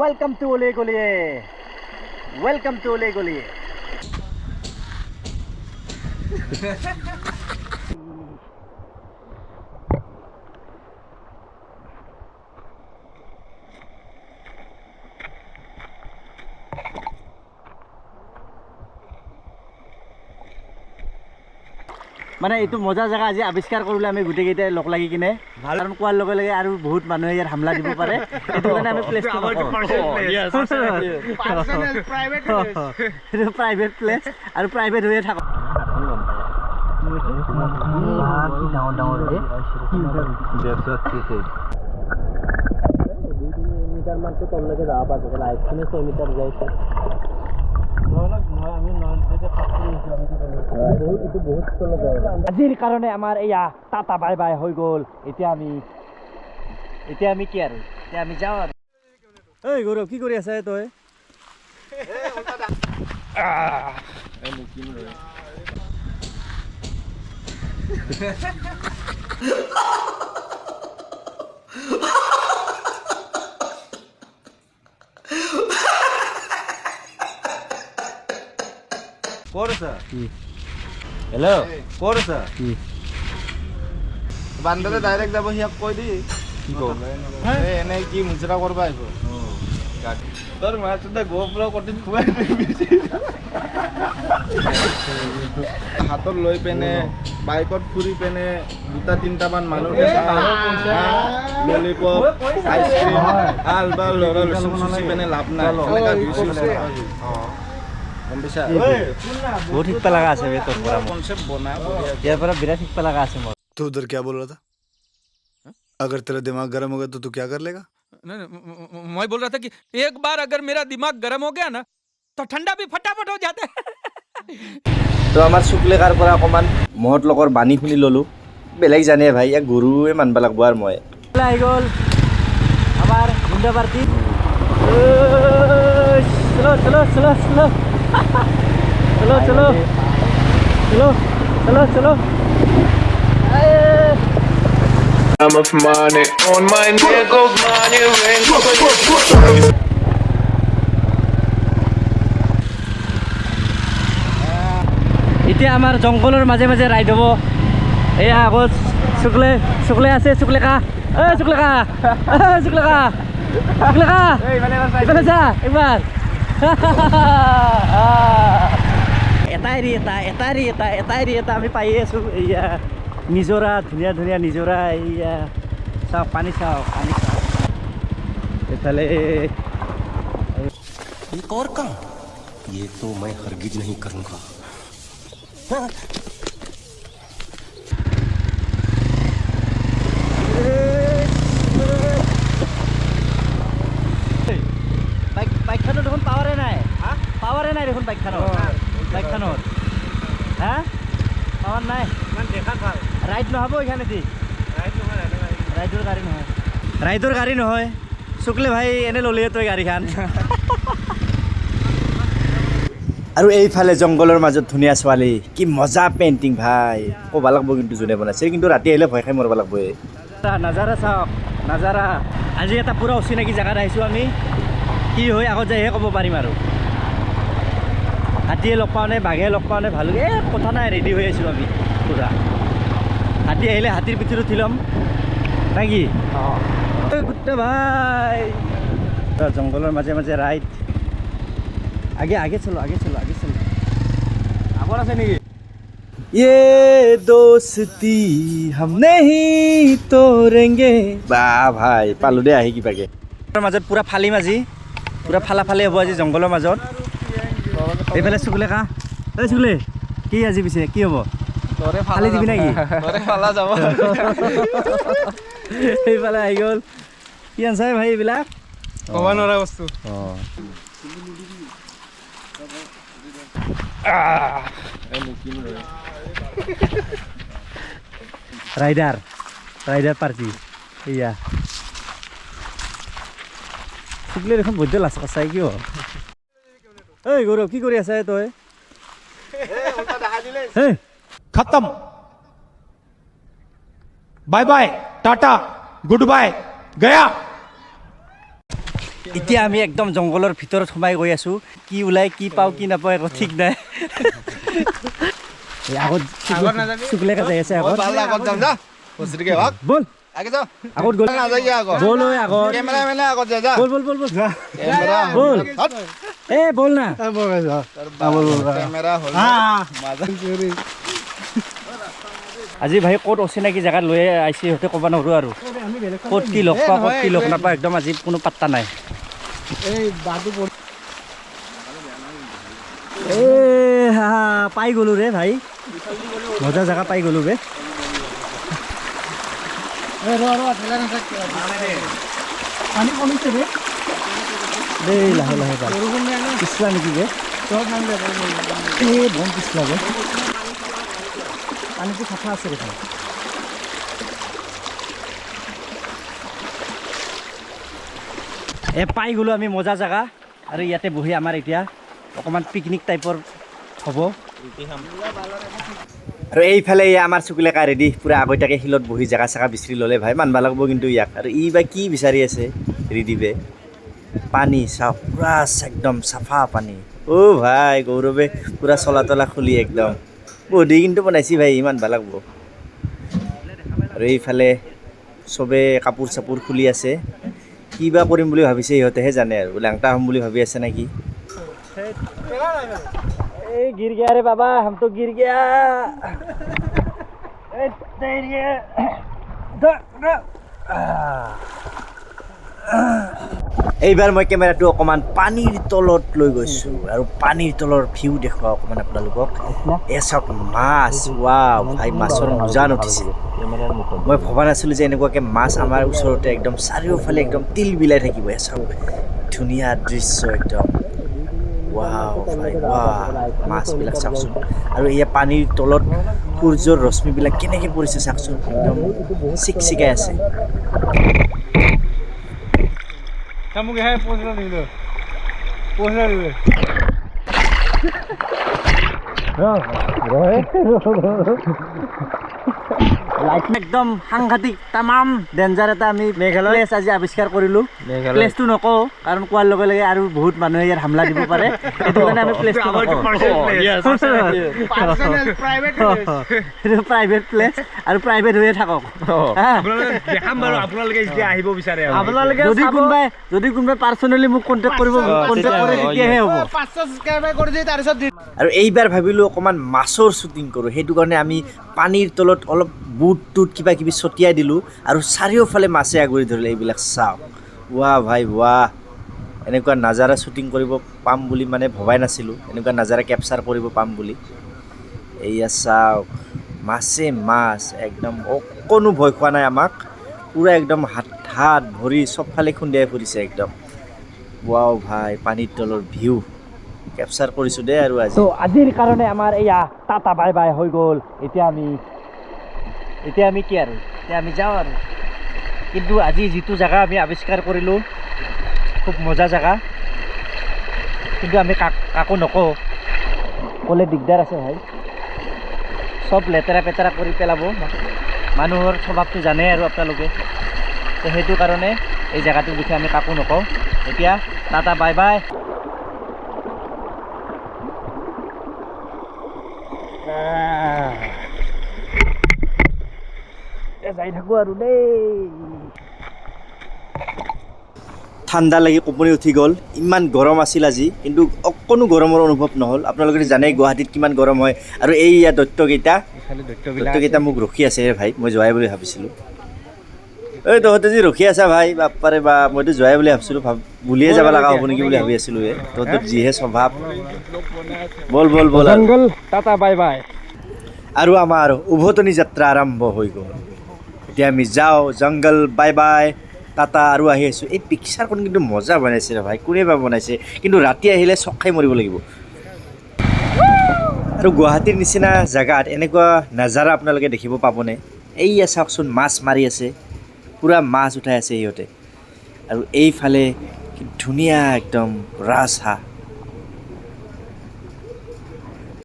Welcome to অলে গলিয়ে, welcome to অলে গলিয়ে। মানে এইটো মজা জেগা আজি আৱিষ্কাৰ কৰিলোঁ আমি গোটেইকেইটাই লগ লাগি কিনে। কাৰণ কোৱাৰ লগে লগে আৰু বহুত মানুহে ইয়াত হামলা দিব পাৰে, সেইটো কাৰণে আমি প্লেচটো এইটো প্ৰাইভেট প্লেচ আৰু প্ৰাইভেট হৈয়ে থাকক। ডাঙৰ ডাঙৰ 2-3 মিটাৰ মানটো তললৈকে যাব পাৰিব, লাইটখিনি 6 মিটাৰ যাইছে। আজিৰ কাৰণে আমাৰ এয়া টাটা বাই বাই হৈ গ'ল। এতিয়া আমি কি আৰু এতিয়া আমি যাওঁ আৰু। ঐ গৌৰৱ, কি কৰি আছা তই? ক'ত আছা? কি? হেল্ল', ক'ত আছা? কি? বান্দৰে ডাইৰেক্ট যাব, সিয়াক কৈ দি। কি কওঁ? এই এনেই কি মুজৰা কৰবা আহিব। তোৰ মাছতে গোপ্ৰ কটিত খুৱাই দিবি। হাতত লৈ পেনে বাইকত ফুৰি পেনে দুটা তিনিটামান মানুহ ললিপপ, আইচক্ৰীম আল বাল ল'ৰা চুচি পেনে লাভ নাই। এনেকা ভিউ চিউ গম পাইছা? বহুত শিকবা লগা আছে বে তোৰ পৰা মোৰ। কনচেপ্ট বনা বঢ়িয়া। ইয়াৰ পৰা বিৰাট শিকবা লগা আছে মোৰ। तू उधर क्या बोल रहा था? अगर तेरा दिमाग गर्म हो गया तो तू क्या कर लेगा? नहीं, नहीं, मैं बोल रहा था कि एक बार अगर मेरा दिमाग गर्म हो गया ना, तो ठंडा भी फटाफट हो जाता है। তো আমাৰ শুক্লেকাৰ পৰা অকণমান মহৎ লোকৰ বাণী শুনি ল'লোঁ। বেলেগ জানে ভাই, ইয়াক গৰুৱে মানব লাগব আৰু মই। আহি গ'ল আমাৰ গুণ্ডা পাৰ্টি। চলো চলো চলো চলো চলো চলো চলো চলো চলো। Of money on my neck, gold money ring. এতিয়া আমাৰ জংঘলৰ মাজে মাজে ৰাইড হ'ব। এয়া আগত শুক্লে, শুক্লে আছে। শুক্লেকা, ঐ শুক্লেকা, ঐ শুক্লেকা, শুক্লেকা, ইফালে যা একবাৰ। এটা এৰি এটা, এটা এৰি এটা, এটা এৰি এটা আমি পায়ে আছোঁ। এয়া নিজৰা, ধুনীয়া ধুনীয়া নিজৰা। এয়া চাওক, পানী চাওক, পানী চাওক। এইফালে एक और काम ये तो मैं हरगिज नहीं करूंगा। বাইকখনত দেখোন পাৱাৰে নাই, পাৱাৰে নাই দেখোন বাইকখনত। বাইকখনত হা পাৱাৰ নাই। ৰাইড নহ'ব এইখানেদি। ৰাইডৰ গাড়ী নহয়, ৰাইডৰ গাড়ী নহয়। শুক্লে ভাই, এনে ল'লিয়ে তই গাড়ীখন। আৰু এইফালে জংঘলৰ মাজত ধুনীয়া ছোৱালী, কি মজা পেইণ্টিং ভাই, ক'ব লাগব কিন্তু যোনে বনাইছে। কিন্তু ৰাতি আহিলে ভয় খাই মৰব লাগব। নাজাৰা চাওক, নাজাৰা। আজি এটা পূৰা অচিনাকি জেগাত আহিছোঁ আমি। কি হয় আগত যাইহে ক'ব পাৰিম আৰু। হাতীয়ে লগ পাওঁ নে বাঘে লগ পাওঁ নে ভালুকে, এই কথা নাই। ৰেডি হৈ আছোঁ আমি পূৰা। হাতী আহিলে হাতীৰ পিঠিত উঠি ল'ম নে কি? গোটেই ভাই জংঘলৰ মাজে মাজে ৰাইড। আগে আগে চলো, আগে চলো, আগে চলো। আগত আছে নেকি? ये दोस्ती हम नहीं तोड़ेंगे। বা ভাই, পালো দে আহি কিবাকে। মাজত পূৰা ফালিম আজি, পূৰা ফালা ফালি হ'ব আজি জংঘলৰ মাজত। এইফালে চুকুলে কা, ঐ চুকুলে, কি আজি পিছে কি হ'ব? তৰে ফালি দিবি নেকি? তৰে ফালা যাব। এইফালে আহি গ'ল। কি আনছাই ভাই এইবিলাক? ক'ব নোৱাৰা বস্তু। অঁ। এই মুকিম ৰৈ। Rider, rider party. এয়া শুক্লে দেখোন বৈদ্য লাজ কৰছাই কিয়? ঐ গৌৰৱ, কি কৰি আছা তই? হেই। खत्म, bye bye, tata, good bye, गया। এতিয়া আমি একদম জংঘলৰ ভিতৰত সোমাই গৈ আছোঁ। কি ওলাই কি পাওঁ কি নাপাওঁ একো ঠিক নাই। আগত চুকলেকা যাই আছে, আগত বল, আগত গ'ল, বল আগত, বল বল বল বল বল, এ বল না। আজি ভাই ক'ত অচিনাকি জেগাত লৈ আহিছে সিহঁতে ক'ব নোৱাৰোঁ আৰু, ক'ত কি লগ পাওঁ ক'ত কি লগ নাপাওঁ একদম আজি কোনো পাত্তা নাই। এ হা পাই গ'লো ৰে ভাই, মজা জেগা পাই গ'লো বে। দেই লাহে লাহে পিছলা নেকি বে, এই বম পিছলা বে, পানীটো চাফা আছে দেখোন। এ পাই গ'লো আমি মজা জেগা, আৰু ইয়াতে বহি আমাৰ এতিয়া অকণমান পিকনিক টাইপৰ হ'ব। আৰু এইফালে আমাৰ চুকুলেকা ৰেডি, পূৰা আগতীয়াকৈ শিলত বহি জেগা চেগা বিচাৰি ল'লে ভাই, মানবা লাগব কিন্তু ইয়াক। আৰু ই বা কি বিচাৰি আছে ৰিদিবে। পানী চাওক পূৰা একদম চাফা পানী। অ' ভাই গৌৰৱে পূৰা চলা তলা খুলি একদম বডি কিন্তু বনাইছি ভাই, ইমান ভাল লাগব। আৰু এইফালে চবে কাপোৰ চাপোৰ খুলি আছে, কি বা কৰিম বুলি ভাবিছে সিহঁতেহে জানে আৰু, লেংটা হ'ম বুলি ভাবি আছে নেকি। ए गिर गया रे बाबा, हम तो गिर गया। ए तेरी এইবাৰ মই কেমেৰাটো অকণমান পানীৰ তলত লৈ গৈছোঁ আৰু পানীৰ তলৰ ভিউ দেখুৱাওঁ অকণমান আপোনালোকক। এ চাওক মাছ, ৱাও ভাই মাছৰ উজান উঠিছে। মই ভবা নাছিলোঁ যে এনেকুৱাকৈ মাছ আমাৰ ওচৰতে একদম চাৰিওফালে একদম তিল বিলাই থাকিব। এ চাওক ধুনীয়া দৃশ্য একদম, ৱাও ভাই ৱাহ, মাছবিলাক চাওকচোন। আৰু এয়া পানীৰ তলত সূৰ্যৰ ৰশ্মিবিলাক কেনেকৈ পৰিছে চাওকচোন, একদম চিকচিকাই আছে। একদম সাংঘাতিক তামাম ডেঞ্জাৰ এটা আমি মেঘালয় প্লেচ আজি আৱিষ্কাৰ কৰিলোঁ। প্লেচটো নকওঁ কাৰণ কোৱাৰ লগে লগে আৰু বহুত মানুহে ইয়াত হামলা দিব পাৰে, সেইটো কাৰণে আমি প্লেচটো নকওঁ। সেইটো প্ৰাইভেট প্লেচ আৰু প্ৰাইভেট হৈয়ে থাকক। যদি কোনোবাই পাৰ্চনেলি মোক কণ্টেক্ট কৰিব, কণ্টেক্ট কৰে তেতিয়াহে হ'ব। আৰু এইবাৰ ভাবিলোঁ অকণমান মাছৰ শ্বুটিং কৰোঁ, সেইটো কাৰণে আমি পানীৰ তলত অলপ বুট টুট কিবা কিবি ছটিয়াই দিলোঁ আৰু চাৰিওফালে মাছে আগুৰি ধৰিলে। এইবিলাক চাওক, ৱাহ ভাই ৱাহ, এনেকুৱা নাজাৰা শ্বুটিং কৰিব পাম বুলি মানে ভবাই নাছিলোঁ, এনেকুৱা নাজাৰা কেপচাৰ কৰিব পাম বুলি। এইয়া চাওক মাছে মাছ, একদম অকণো ভয় খোৱা নাই আমাক, পূৰা একদম হাত হাত ভৰি চবফালে খুন্দিয়াই ফুৰিছে একদম। ৱাও ভাই পানীৰ তলৰ ভিউ কেপচাৰ কৰিছোঁ দেই। আৰু আজি তো আজিৰ কাৰণে আমাৰ এয়া টাটা বাই বাই হৈ গ'ল। এতিয়া আমি কি আৰু এতিয়া আমি যাওঁ আৰু। কিন্তু আজি যিটো জেগা আমি আৱিষ্কাৰ কৰিলোঁ খুব মজা জেগা, কিন্তু আমি কাকো নকওঁ, ক'লে দিগদাৰ আছে ভাই, চব লেতেৰা পেতেৰা কৰি পেলাব, মানুহৰ স্বভাৱটো জানে আৰু আপোনালোকে। তো সেইটো কাৰণে এই জেগাটোৰ বিষয়ে আমি কাকো নকওঁ। এতিয়া টাটা বাই বাই। যাই থাকোঁ আৰু দেই। ঠাণ্ডা লাগি কঁপনি উঠি গ'ল, ইমান গৰম আছিল আজি, কিন্তু অকণো গৰমৰ অনুভৱ নহ'ল। আপোনালোকে জানেই গুৱাহাটীত কিমান গৰম হয়। আৰু এই দৈত্যকেইটা মোক ৰখি আছে ভাই, মই যোৱাই বুলি ভাবিছিলোঁ। ঐ তহঁতে যি ৰখি আছা ভাই, বাপ্পাৰে বা, মইতো যোৱাই বুলি ভাবিছিলোঁ, বুলিয়ে যাব লগা হ'ব নেকি বুলি ভাবি আছিলোঁ। তহঁতৰ যিহে স্বভাৱ। বল বল বল, টাটা বাই বাই। আৰু আমাৰ উভতনি যাত্ৰা আৰম্ভ হৈ গ'ল। এতিয়া আমি যাওঁ জংঘল, বাই বাই টাটা। আৰু আহি আছোঁ। এই পিকচাৰখন কিন্তু মজা বনাইছে ভাই, কোনে বা বনাইছে, কিন্তু ৰাতি আহিলে চক খাই মৰিব লাগিব। আৰু গুৱাহাটীৰ নিচিনা জেগাত এনেকুৱা নাজাৰা আপোনালোকে দেখিব পাবনে? এইয়া চাওকচোন মাছ মাৰি আছে, পূৰা মাছ উঠাই আছে সিহঁতে। আৰু এইফালে ধুনীয়া একদম ৰাজহাঁহ।